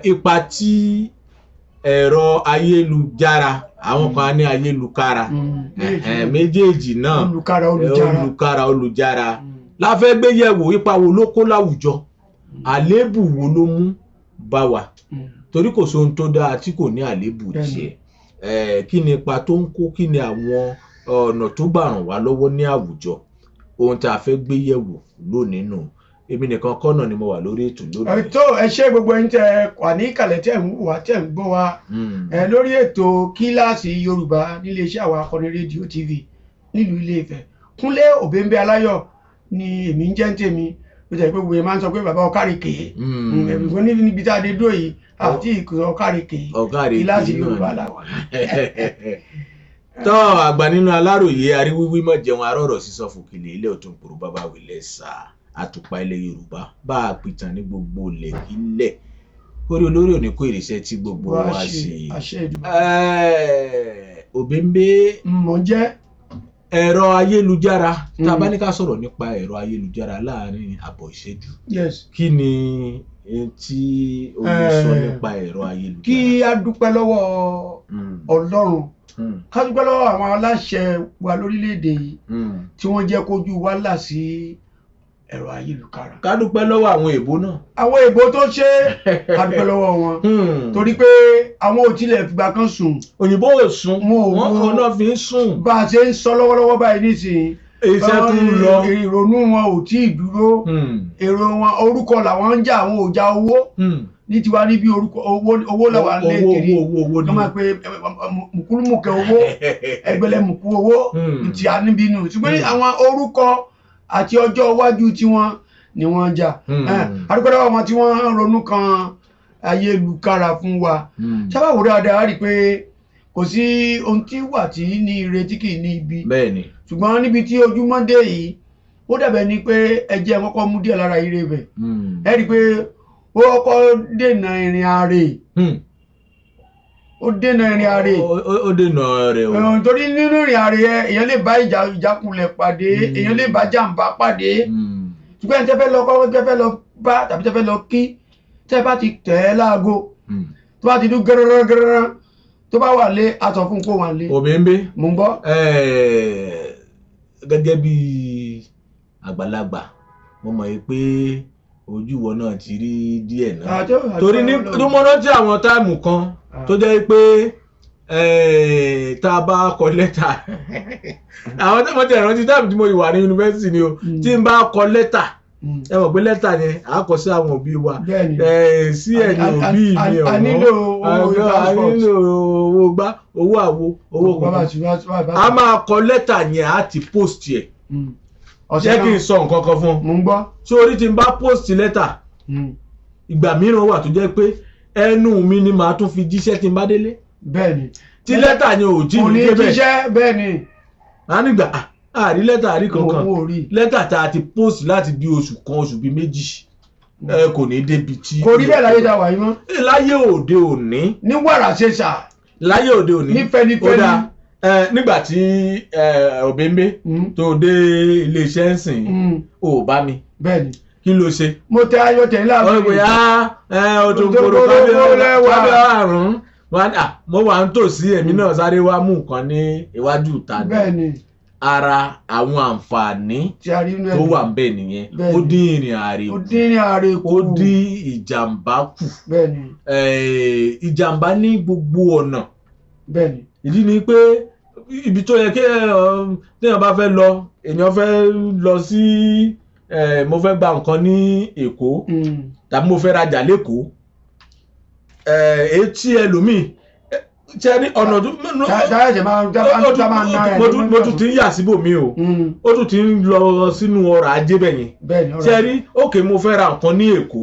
Ipa tí ẹ̀rọ ayélujára, àwọn kan á ní ayélukára, méjèèjì náà, olùkára, olùjára, olùkára, olùjára la fẹ́ gbé yẹ̀wò. Ipa wo ló kó láwùjọ, àléébù wo ló mú bá wa? Torí kò sóhun tó dáa tí kò ní àléébù tiẹ̀. Kí ni ipa tó ń kó? Kí ni àwọn ọ̀nà tó gbà ràn wá lọ́wọ́ ní àwùjọ? Ohun tá a fẹ́ gbé yẹ̀wò lónìí nù. Èmi nìkan kọ́ náà ni mo wà lórí ètò lónìí. Tó ẹ ṣé gbogbo ẹ̀yin tẹ́ wà ní ìkàlẹ̀, tẹ́ ń wò wá, tẹ́ ń gbọ́ wa ẹ lórí ètò Kíláàsì Yorùbá nílé iṣẹ́ àwọn Akọni Rédíò TV nílùú Ilé-Ifẹ̀. Kúnlé Òbẹ́ńbẹ́ Aláyọ̀ ni èmi ń jẹ́ ń tèmi. Ó jẹ́ pé gbogbo yẹn máa ń sọ pé bàbá ọ̀kárìkè ẹ̀bùn níbi tá a dé dúró yìí àti ìkùsọ̀ ọ̀kárìkè. Kíláàsì Yorùbá làwà. Tọ́ àgbà nínú Aláròyé, aríwíwí mọ̀ jẹun, arọ̀rọ̀ sísọ fòkèlè ilé ọ̀tún kúrò bàbá wílẹ̀ sáà àtùpà ilẹ̀ Yorùbá bá a pìtàn ní gbogbo ilẹ̀kílẹ̀ kórí olórí òní kó ìrìnsẹ̀ tí gbogbo wa ṣe. Òbẹ́ńbẹ́, mọ̀ jẹ́ ẹ̀rọ ayélujára. Tá a bá ní ká sọ̀rọ̀ nípa ẹ̀rọ ayélujára láàárín àbọ̀ ìṣẹ́jú, kí ni tí o lè sọ nípa ẹ̀rọ ayélujára? Kí a dúpẹ́ lọ́wọ́ Ọlọ́run, ká dúpẹ́ lọ́wọ́ àwọn aláṣẹ wa lórílẹ̀‐èdè yìí tí wọ́n jẹ́ kójú wa là sí ẹ̀rọ ayélujára. Ká dúpẹ́ lọ́wọ́ àwọn èèbó náà. Àwọn èèbó tó ṣe, ká dúpẹ́ lọ́wọ́ wọn, torí pé àwọn ò tilẹ̀ fìgbà kan sùn. Òyìnbó ò sùn, wọn kò náà fi ń sùn. Bá a ṣe ń sọ lọ́wọ́lọ́wọ́ báyìí nísìnyí, iṣẹ́ tún lọ. Ìrònú wọn ò tí ì dúró. Èrò wọn, orúkọ làwọn ń jà, àwọn ò já owó ní tiwa níbi orúkọ owó làwọn ń lé kiri. Wọ́n máa pe mùkúlùmùkẹ́ owó, ẹgbẹ̀lẹ́mùkú owó ti à níbí nù. Ṣùgbọ́n àwọn orúkọ àti ọjọ́ iwájú tiwọn ni wọ́n ń jà. Adúpẹ́ lọ́wọ́ wọn tí wọ́n ronú kan ayélujára fún wa. Sábà wò dáadáa, rí i pé kò sí ohun tí wà tí ní ire tí kì í ní ibi. Ṣùgbọ́n níbi tí ojúmọ́ dé yìí, ó dàbẹ̀ ni pé ẹ jẹ́ kọ́kọ́ mú díẹ̀ lára ire bẹ̀. Ẹ rí i pé ó kọ́kọ́ dènà ìrìn àrè. Ó dènà ìrìn àrè. Ó dènà rẹ̀ o. Torí nínú ìrìn àrè yẹn, èèyàn lè bá ìjákulẹ̀ pàdé, èèyàn lè bá jàǹbá pàdé. Ṣùgbọ́n ẹni tẹ́ fẹ́ lọ kọ́, tẹ́ fẹ́ lọ bá tàbí tẹ́ fẹ́ lọ kí, tẹ́ bá ti tẹ̀ ẹ́ láago, tó bá ti dún gẹ́rẹ́rẹ́ gẹ́rẹ́rẹ́, tó bá wà lé, aṣọ fún kó wà lé. Òbẹ́ńbẹ́. Mò ń gbọ́. Gẹ́gẹ́ bí àgbàlagbà, mo mọ̀ pé ojú ìwọ náà ti rí díẹ̀ náà, torí ní mo rántí àwọn táìmù kan tó jẹ́ pé tá a bá kọ lẹ́tà, àwọn tí mo ti rántí táìmù tí mo wà ní yunifásitì ni o, tí n bá kọ lẹ́tà, ẹ mọ̀ pé lẹ́tà yẹn à á kọ sí àwọn òbí wa, sí ẹ̀yìn òbí mi ọ̀wọ́n, a nílò owó gbá, owó àwo, owó kọ̀ọ̀kan, a máa kọ lẹ́tà yẹn, á ti post yẹ. Jẹ́ kí n sọ nǹkan kan fún un. Mo ń gbọ́. Sórí tí n bá post lẹ́tà, ìgbà mìíràn wà tó jẹ́ pé ẹnu mi ni màá tún fi jíṣẹ́ tí n bá délé. Bẹ́ẹ̀ni. Tí lẹ́tà yẹn ò jí mi débẹ̀. Kò ní jíṣẹ́, bẹ́ẹ̀ni. A nígbà àrí lẹ́tà àrí kankan, lẹ́tà tá a ti post láti bí oṣù kan, oṣù bíi méjì, ẹ kò ní débi tí. Kò rí bẹ́ẹ̀ láyé tá a wà yìí mọ́. Láyé òde òní. Ní wàrà ṣe ṣà. Láyé òde òní. Ní fẹnifẹni. Nígbà tí Òbẹ́ńbẹ́ tó dé iléeṣẹ́ ń sìn, ò bá mi. Bẹ́ẹ̀ni. Kí ló ṣe? Mo tẹ ayọ̀ tẹ̀ ńlá mi. Ọ̀rọ̀ bóyá ọdún kòrò kábíyà àrùn mo wà ń tòsí, èmi náà sáré wá mú nǹkan ní iwájú ìta ni. Bẹ́ẹ̀ni. Ara àwọn àǹfààní tó wà ń bẹ̀ nìyẹn. Ó dín ìrìn àrè kù, ó dín ìjàmbá kù. Bẹ́ẹ̀ni. Ìjàmbá ní gbogbo ọ̀nà. Bẹ́ẹ̀ni. Ìdí ni pé ibi tó yẹ kí téèyàn bá fẹ́ lọ, èèyàn fẹ́ lọ sí, mo fẹ́ gba nǹkan ní Èkó tàbí mo fẹ́ rajà lÉkòó, etí ẹlòmíì ṣe ní ọ̀nà tó mo tún ti ń yà síbòmí o, ó tún ti ń lọ sínú ọrọ̀ ajé bẹ̀yẹn. Ṣe rí, òkè mo fẹ́ ra nǹkan ní Èkó,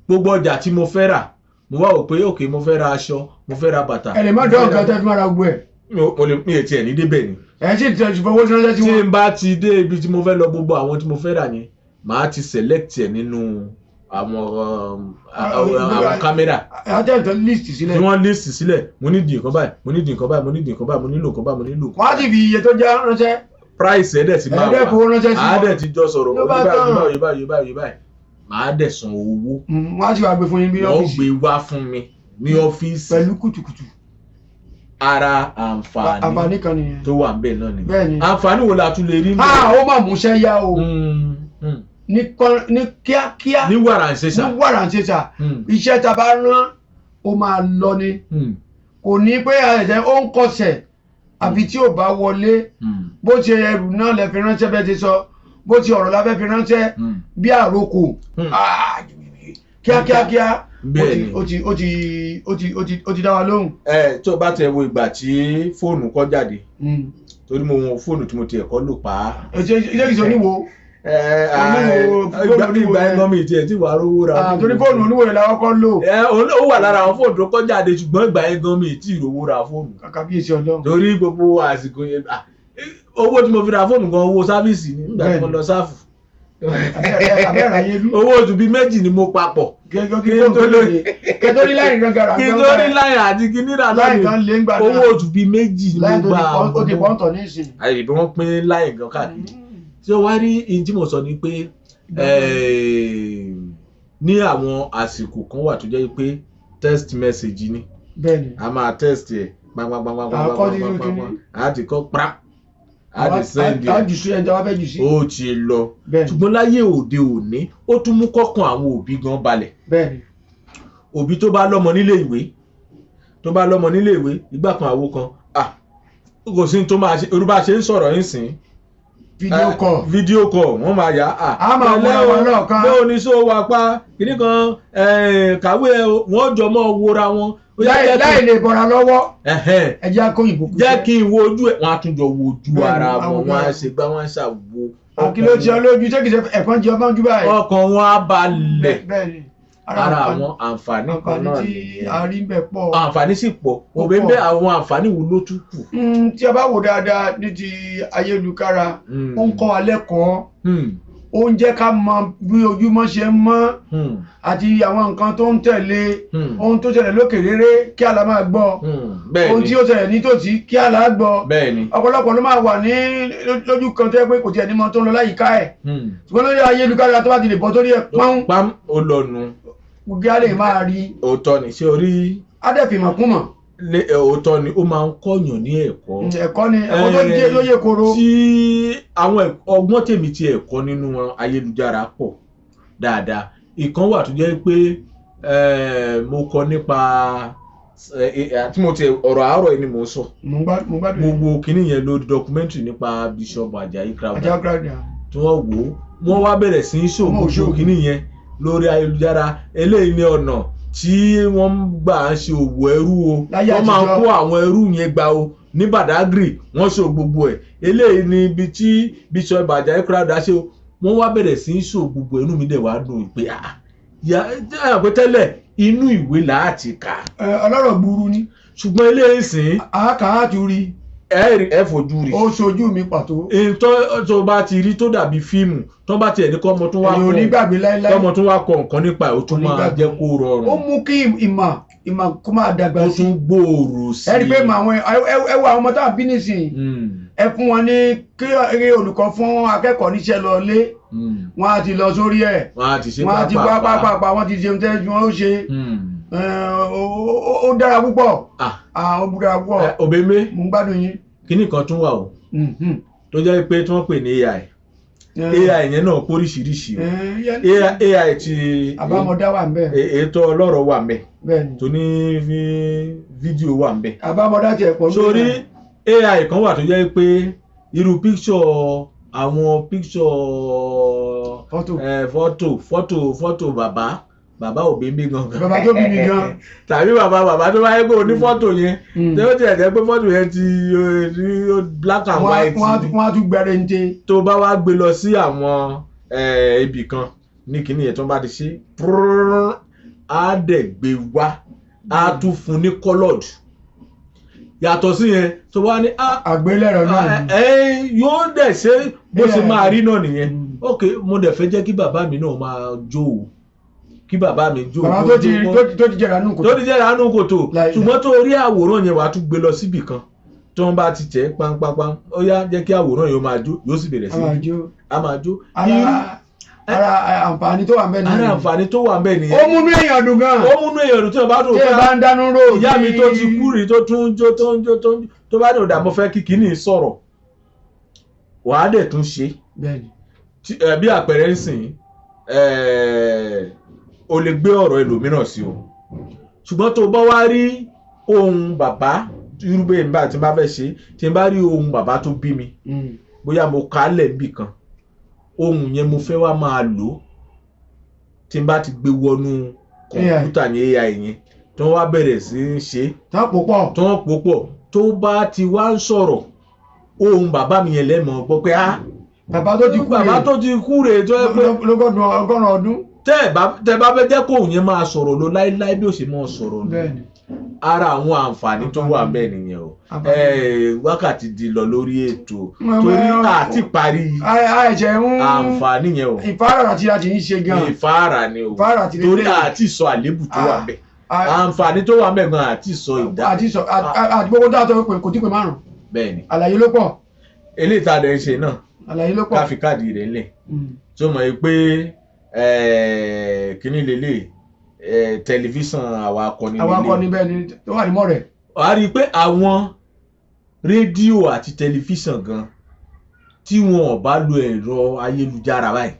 gbogbo ọjà tí mo fẹ́ rà, mo wá wò pé òkè mo fẹ́ ra aṣọ, mo fẹ́ ra bàtà. Ẹ lè má dán nǹkan tẹ́ fi máa ra gbogbo ẹ̀. Mo lè mi ò tiẹ̀ ní débẹ̀ ni. Ẹ sì tẹ ṣùgbọ́n owó tí wọ́n jẹ́ tí wọ́n. Tí n bá ti dé ibi tí mo fẹ́ lọ, gbogbo àwọn tí mo fẹ́ rà yẹn, màá ti select ẹ̀ nínú àwọn kámẹ́rà. Àtẹ̀tẹ̀ list sílẹ̀. Tí wọ́n list sílẹ̀, mo ní di nǹkan báyìí, mo ní di nǹkan báyìí, mo ní di nǹkan báyìí, mo nílò nǹkan báyìí, mo nílò nǹkan. Wọ́n á sì fi iye tó jẹ́ ránṣẹ́. Price ẹ̀ dẹ̀ ti máa wà, ẹ̀ẹ́dẹ̀ fowó ránṣẹ́ sí wọn. Àádẹ́ ti jọ sọ̀rọ̀, oníbàyí báyìí báyìí báyìí báyìí. Màá dẹ̀ san owó. Wọ́n á sì wá gbé fún yín bí Wọ́n ọ́fíìsì. gbé wá fún mi ní ọ́fíìsì. Pẹ̀lú kùtùkùtù. Ara àǹfààní Àǹfààní kan nìyẹn. tó wà ńbẹ̀ náà nìyẹn. Bẹ́ẹ̀ni. Àǹfààní wo la tún lè rí ńbẹ̀? Ó mà múṣẹ́ yá o. Ní kíákíá. Ní wàràǹṣeṣà. Ní wàràǹṣeṣà. Iṣẹ́ tá a bá rán ó máa lọ ni. Kò ní pé ẹ̀jẹ̀ ó ń kọsẹ̀ àbí tí ò bá wọlé. Bó ṣe ẹrù náà lẹ fi ránṣẹ́ bẹ́ẹ̀ ti sọ, bó ti ọ̀rọ̀ la fẹ́ fi ránṣẹ́ bí àrokò. Kíákíákíá ó ti dá wa lóhùn. Ẹ tó bá tẹ wo ìgbà tí fóònù kọ́ jáde, torí mo wo fóònù tí mo ti ẹ̀kọ́ lò pa. Ṣé kìí ṣe oníwo? Ìgbà ẹ̀gbọ́n mi tiẹ̀ tí wàá rówó ra. Torí fóònù oníwo rẹ̀ la kọ́kọ́ lò. Ó wà lára àwọn fóònù tó kọ́ jáde, ṣùgbọ́n ìgbà ẹ̀gbọ́n mi tí rówó ra fóònù. Kàbíyèsí Ọlọ́run. Torí gbogbo àsìkò yẹn, owó tí mo fi ra fóònù gan owó sáfíìsì ni nígbà tí mo lọ sáfù. Owó oṣù bíi méjì ni mo papọ̀. Kí n tó rí láì gangan. Kí n tó rí láì àti kí nírà náà owó oṣù bíi méjì ni mo gbà. Ó ti pọ́ńtọ̀ ní ìsìn. Àyè bí wọ́n pín láì gan káàkiri. Tí ó wá rí ihun tí mo sọ ni pé ní àwọn àsìkò kan wà tó jẹ́ pé text message ni. Bẹ́ẹ̀ni. A máa text ẹ̀ gbangbangbangbangbangbangbangba a ti kọ́ pra a ti send ẹ̀ ó ti lọ. Ṣùgbọ́n láyé òde òní ó tún mú kọ́kàn àwọn òbí gan balẹ̀. Bẹ́ẹ̀ni. Òbí tó bá lọ́mọ nílé ìwé tó bá lọ́mọ nílé ìwé ìgbà kan àwo kan kò sí tó máa ṣe orúbá ṣe ń sọ̀rọ̀ yín sìn. Fídíò call. Fídíò call wọ́n máa yá a máa wọ àwọn lọ́ọ̀kan. Bó o ní sọ wà pa kìíní kan kàwé wọ́n jọ mọ́ wora wọn. Láì lè bọ̀ra lọ́wọ́. Ẹ jẹ́ kó ìbò kú. Jẹ́ kí n wo ojú ẹ̀ wọ́n á tún jọ wo ojú ara wọn, wọ́n á ṣe gbá wọ́n á ṣàwo. Àkìlọ̀ tí ọ lójú ṣé kìí ṣe ẹ̀fọn jẹ ọmọ ojú báyìí. Ọkàn wọn á balẹ̀. Ara àwọn àǹfààní kan náà nìyẹn. Àǹfààní tí a rí ń bẹ pọ̀. Àǹfààní sì pọ̀. Òbí ń bẹ àwọn àǹfààní wo ló tún kù. Tí a bá wò dáadáa ní ti ayélujára, ó ń kọ́ wa lẹ́kọ̀ọ́. Ó ń jẹ́ ká mọ bí ojúmọ́ ṣe ń mọ́ àti àwọn nǹkan tó ń tẹ̀lé, ohun tó ṣẹlẹ̀ lókè réré kí àlá máa gbọ́, ohun tí ó ṣẹlẹ̀ nítòsí kí àlá gbọ́. Ọ̀pọ̀lọpọ̀ ló máa wà ní lójú kan tó yẹ pé kò tiẹ̀ ní mọ tó ń lọ láyìíká ẹ̀, ṣùgbọ́n lórí ayélujára tó bá ti lè bọ́ sórí ẹ̀ pọ́n pam ó lọ nu kí á lè máa rí. Òótọ́ ni ṣé orí. Á dẹ̀ fìmọ̀ kún mọ̀. Òótọ́ ni ó máa ń kọ́yàn ní ẹ̀kọ́. Ẹ̀kọ́ ni ẹ̀kọ́ tó jẹ́ lóye koro. Tí àwọn ọgbọ́n tèmi ti ẹ̀kọ́ nínú ayélujára pọ̀ dáadáa. Ìkan wà tó jẹ́ pé mo kọ nípa tí mo ti ọ̀rọ̀ àárọ̀ yìí ni mò ń sọ. Mo wo kinní yẹn lórí documentary nípa Bishop Ajayi Crowther tí wọ́n wò ó, wọ́n wá bẹ̀rẹ̀ sí í ṣòwò kinní yẹn lórí ayélujára. Eléyìí ni ọ̀nà tí wọ́n gbà ń ṣe òwò ẹrú o, wọ́n máa ń kó àwọn ẹrú yẹn gbà o ní Badagry, wọ́n ṣe gbogbo ẹ̀. Eléyìí ni ibi tí Bishop Ajayi Crowther ṣe o, wọ́n wá bẹ̀rẹ̀ sí í ṣò gbogbo inú mi dẹ̀ wá dùn pé pé tẹ́lẹ̀ inú ìwé láti kà. Ọlọ́rọ̀ gburu ni. Ṣùgbọ́n eléyìí sìn. Àákà á ti rí. Ẹ fojú rí. Ó ṣojú mi pàtó. Ìtọ́ tó bá ti rí tó dàbí fíìmù tó bá tiẹ̀ ní kọ́ ọmọ tó wá kọ́ onígbàgbé láéláé kọ́ ọmọ tó wá kọ nǹkan nípa ẹ̀ ó tún máa jẹ́ kó rọrùn. Ó mú kí ìmọ̀ kó máa dàgbà sí. Ó tún gbòòrò sí. Ẹ rí i pé ẹ wo àwọn ọmọ tá a bí nísìnyí, ẹ fún wọn ní kí olùkọ́ fún akẹ́kọ̀ọ́ níṣẹ́ lọ lé, wọ́n á ti lọ sórí ẹ̀, wọ́n á ti wá pápápá, wọ́n ti ṣe ohun tí wọ́n ó ṣe. Ó dára púpọ̀. Ó dára púpọ̀. Òbẹ́mẹ́ mo ń gbádùn yín. Kíní kan tún wà o tó jẹ́ pé tí wọ́n pè ní AI. AI yẹn náà póríṣiríṣi o. AI ti àbámọ̀dá wà ńbẹ̀, ètò ọlọ́rọ̀ wà ńbẹ̀, tó ní fídíò wà ńbẹ̀. Àbámọ̀dá tiẹ̀ pọ̀ lórí. Sórí AI kan wà tó jẹ́ pé irú píkṣọ̀ àwọn píkṣọ̀ fọ́tò bàbá òbí mi gangan. Bàbá tó bí mi gan. Tàbí bàbá tó bá yẹ pé o ní fọ́tò yẹn. Tí ó tiẹ̀ jẹ́ pé fọ́tò yẹn ti black and white. Wọ́n á tún gbẹrẹ ní te. Tó bá wá gbé lọ sí àwọn ibì kan ní kinní yẹn tó bá ti ṣe á dẹ̀ gbé wá, á tún fún ní coloured. Yàtọ̀ sí yẹn tó wá ní. Àgbélẹ̀rọ náà ni. Yóò dẹ̀ ṣe bó ṣe máa rí náà nìyẹn. Ok, mo dẹ̀ fẹ́ jẹ́ kí bàbá mi náà máa jó o, kí bàbá mi jó. Bàbá tó ti jẹrà nù kòtò. Tó ti jẹrà nù kòtò. Ṣùgbọ́n tó rí àwòrán yẹn wàá tún gbé lọ síbì kan tí wọ́n bá ti tẹ̀ pánpánpán, ó yá jẹ́ kí àwòrán yẹn máa jó, yóò sì bẹ̀rẹ̀ sí í a máa jó. Ara àǹfààní tó wà ń bẹ̀ nìyẹn. Ara àǹfààní tó wà ń bẹ̀ nìyẹn. Ó múnú èèyàn dùn gan. Ó múnú èèyàn dùn tí wọ́n bá dùn. Tí ẹ bá ń dánú rò. Ìyá mi tó ti kú rí, tó tún jó, tó ń jó, tó ń jó, tó bá dùn, dà mo fẹ́ kí kíní sọ̀rọ̀, wàá dẹ̀ tún ṣe. Bí àpẹẹrẹ ń sìn, o lè gbé ọ̀rọ̀ ẹlòmíràn sí o, ṣùgbọ́n tó bá wá rí ohùn bàbá irúgbìn mi bá tí n bá fẹ́ ṣe, tí n bá rí ohùn bàbá tó bí mi, bóyá mo kà á lẹ̀ níbì kan, ohùn yẹn mo fẹ́ wá máa lò ó, tí n bá ti gbé wọnú kọ̀ǹpútà ní AI yẹn, tí wọ́n wá bẹ̀rẹ̀ sí í ṣe, tó ń pò pọ̀, tó bá ti wá ń sọ̀rọ̀, ohùn bàbá mi yẹn lẹ́mọ̀ gbọ́ pé ah, bàbá tó ti kú rèé, bàbá tó ti kú rèé, tó yẹ pé lọ́gọ́rùn ọdún. Tẹ́ bá fẹ́ jẹ́ kóhùn yẹn máa sọ̀rọ̀ lọ láéláé bí ó ṣe máa sọ̀rọ̀ lọ. Ara àwọn àǹfààní tó wà bẹ́ẹ̀ nìyẹn o. Wákàtí di lọ lórí ètò torí àti parí àǹfààní yẹn o. Ìfáàrà àti láti ń ṣe gan. Ìfáàrà ni o, torí àti sọ àlébù tó wà bẹ́ẹ̀, àǹfààní tó wà bẹ́ẹ̀ gan àti sọ ìdá. Àti sọ àti gbogbo tó àtọ́ pé kò tí pé márùn. Bẹ́ẹ̀ni. Àlàyé ló pọ̀. Eléyìí tá a dẹ̀ ń ṣe náà. Àlàyé ló pọ̀. Ká fi káàdì rẹ̀ ńlẹ̀. Tó mọ̀ pé kíní lélẹ̀, tẹlifíṣàn Àwa Akọni lélẹ̀. Àwa Akọni, bẹ́ẹ̀ ni, tó wà ní Mọ̀rẹ̀. Wàá rí i pé àwọn rédíò àti tẹlifíṣàn gan tí wọn ò bá lo ẹ̀rọ ayélujára báyìí,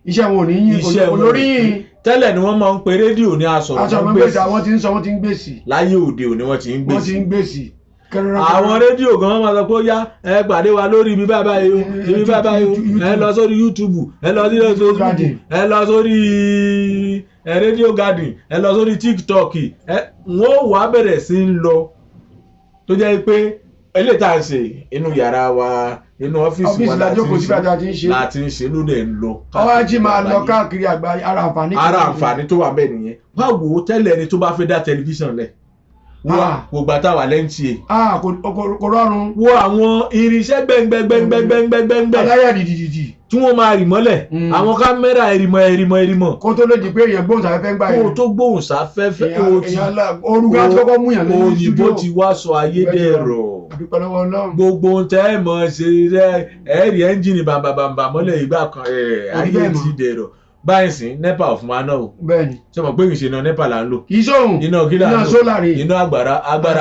iṣẹ́ wọn ò ní yín olórí yín. Tẹ́lẹ̀ ni wọ́n máa ń pe rédíò ní asọ̀rọ̀mágbèsì. Àwọn tí ń sọ, wọ́n ti ń gbèsì. Láyé òde òní wọ́n ti ń gbèsì. Wọ́n ti ń gbèsì. Àwọn rédíò gan máa sọ pé ó yá, ẹ pàdé wa lórí ibi báyìí o, ibi báyìí o, ẹ lọ sórí YouTube, ẹ lọ sí Facebook, ẹ lọ sórí rédíò garden, ẹ lọ sórí TikTok, ẹ wọ́n wà bẹ̀rẹ̀ sí ń lọ, tó jẹ́ pé eléyìí tá à ń ṣe inú yàrá wa, inú ọ́fíìsì wa láti ń ṣe ló dẹ̀ ń lọ. Ọwọ́ ají máa lọ káàkiri àgbáyé. Ara àǹfààní. Ara àǹfààní tó wà bẹ́ẹ̀ nìyẹn. Báwo tẹ́lẹ̀ ni tó bá fẹ́ dá tẹlifíṣàn lẹ̀, wò gbà tá wà lẹ́ǹtì ẹ̀. Kò rọrùn. Wo àwọn irinṣẹ́ gbẹ̀ngbẹ̀ngbẹ̀ngbẹ̀ngbẹ̀ngbẹ̀. Aláyà dìdìdì. Tí wọ́n máa rì mọ́lẹ̀. Àwọn kámẹ́rà ẹ̀rìmọ̀ ẹ̀rìmọ̀ ẹ̀rìmọ̀. Kó tó lè di pé èèyàn gbóhùn sáfẹ́fẹ́ ń gbà yẹn. Kó tó gbóhùn sáfẹ́fẹ́. Orúkọ àti kọ́kọ́ mú yàn lórí studio. Òyìnbó ti wá sọ ayédèrò. Gbogbo ohun tẹ́ ẹ̀ mọ̀ ṣe ẹ̀ rí ẹ́ńjìnì bàǹbàǹbà mọ́lẹ̀ ìgbà kan, ayé ti dẹ̀rọ̀ báyìí sí. NEPA ò fún wa náà o. Bẹ́ẹ̀ni. Ṣé mo pé ìṣe iná NEPA là ń lò. Kì í sóhun. Iná kí là ń lò. Iná sólà rè. Iná agbára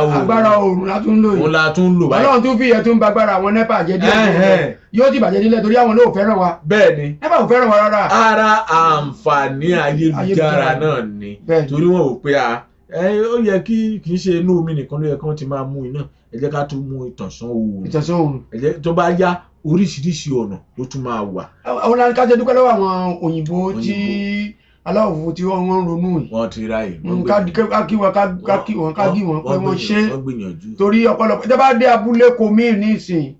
oòrùn. Agbára oòrùn la tún ń lò yìí. Òun la tún ń lò báyìí. Ọlọ́run tún fi ìyẹn tún ba agbára àwọn NEPA jẹ́ díẹ̀. Yóò ti bàjẹ́ nílẹ̀ torí àwọn náà ò fẹ́ràn wa. Bẹ́ẹ̀ni. NEPA ò fẹ́ràn wa rárá. Ara àǹfààní ayélujára náà ni. Torí wọn ò pé a ó yẹ kí kì í ṣe inú omi nìkan ló yẹ kí wọ́n ti máa mú iná, ẹ jẹ́ ká tún mú ìtànṣán oòrùn. Ìtànṣán oòrùn. Ẹ jẹ́ tó bá yá, oríṣiríṣi ọ̀nà ló tún máa wà. Àwọn aláǹkájẹ dúpẹ́ lọ́wọ́ àwọn òyìnbó tí aláwọ̀ funfun tí wọ́n ń ronú yìí. Wọ́n ti ra ìlú. Ká kí wọn, ká kí wọn, ká kí wọn pé wọ́n ṣe. Wọ́n gbìyànjú. Torí ọ̀pọ̀lọpọ̀ ìjọba dé abúlé ko míì nísìn,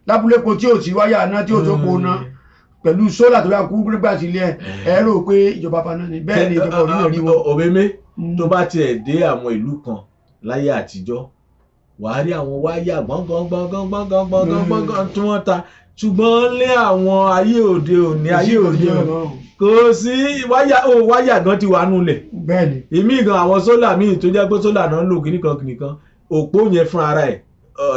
lábúlé ko tí ò sí wáyà náà, tí ò tó po náà, pẹ̀lú sólà tó bá kú nígbà sílé ẹ̀, ẹ rò pé ìjọba paná ni, bẹ́ẹ̀ ni ìjọba ò rí rí wọn. Òbẹ́mẹ́ tó bá tiẹ̀ dé àwọn ìlú kan láyé àtijọ́, wàá rí àwọn wáyà gbọ̀ngbọ̀ngbọ̀ngbọ̀ngbọ̀ngbọ̀ngbọ̀ngbọ̀n tí wọ́n ta, ṣùgbọ́n ní àwọn ayé òde òní, ayé òde òní kò sí wáyà. Ó wáyà gan ti wà nulẹ̀. Bẹ́ẹ̀ni. Èmi gan àwọn sólà míì tó jẹ́ pé sólà náà ń lò kíní kan kíní kan, òpó yẹn fún ara ẹ̀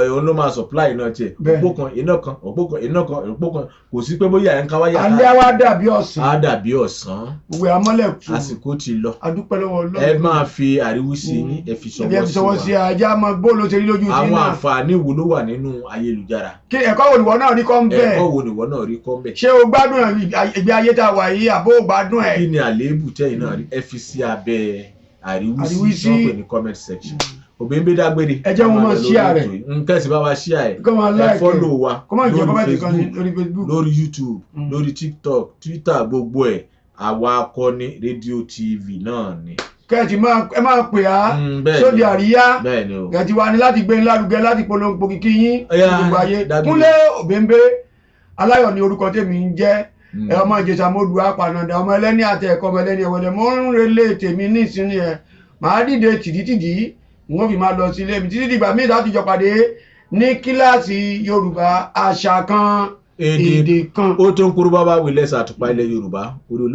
òun ló máa supply iná tiẹ̀. Òpó kan iná kan, òpó kan iná kan, òpó kan, kò sí pé bóyá ẹ̀ ń ká wáyà. Alẹ́ wa dàbí ọ̀sán. Á dàbí ọ̀sán. Gbogbo àmọ́lẹ̀ tù. Àsìkò ti lọ. A dúpẹ́ lọ́wọ́ Ọlọ́run. Ẹ máa fi àríwísí yín, ẹ fi ṣọwọ́ sí wa. Ajá máa gbó ló ṣe rí lójú sí náà. Àwọn àǹfààní wo ló wà nínú ayélujára? Kí ẹ̀kọ́ wo nìwọ náà rí kọ́ ń bẹ̀? Ẹ̀kọ́ wo nìwọ náà rí kọ́ ń bẹ̀? Ṣé o gbádùn ìgbé ayé tá a wà yìí, àbó o gbádùn ẹ̀? Kí ni àléébù tẹ́yìn náà rí? Ẹ fi sí abẹ́ àríwísí tí wọ́n pè ní comment section. Òbí dágbére. Ẹ jẹ́ wọn máa ṣíà rẹ̀. Nkẹ́sì bá wa ṣíà ẹ̀. Ẹ fọ́lò wa lórí Facebook, lórí YouTube, lórí TikTok, Twitter, gbogbo ẹ̀, Àwa Akọni Rédíò TV náà ni. Kẹ́ẹ̀tì ẹ máa pè á sóde àríyá. Kẹ́ẹ̀tì wa ni láti gbé lárugẹ, láti polongo kìkì yín gbogbo ayé. Kúnlé Òbẹ́ńbé Aláyọ̀ ni orúkọ tèmi ń jẹ́. Ẹ ọmọ Ìjẹ̀ṣà mọ́dù apànàdà, ọmọ ẹlẹ́ni àti ẹ̀kọ́, ọmọ ẹlẹ́ni ẹ̀wẹ̀lẹ̀. Mò ń relé tèmi nísìnyí ẹ̀, màá dìde tìdítìdí, wọ́n fi máa lọ sílé mi títí dìgbà míì láti jọ pàdé ní kíláàsì Yorùbá, àṣà kan, èdè kan. Ó tó ń kúrú bábá wí lẹ́sà àtùpà ilẹ̀ Yorùbá orí olóòtú.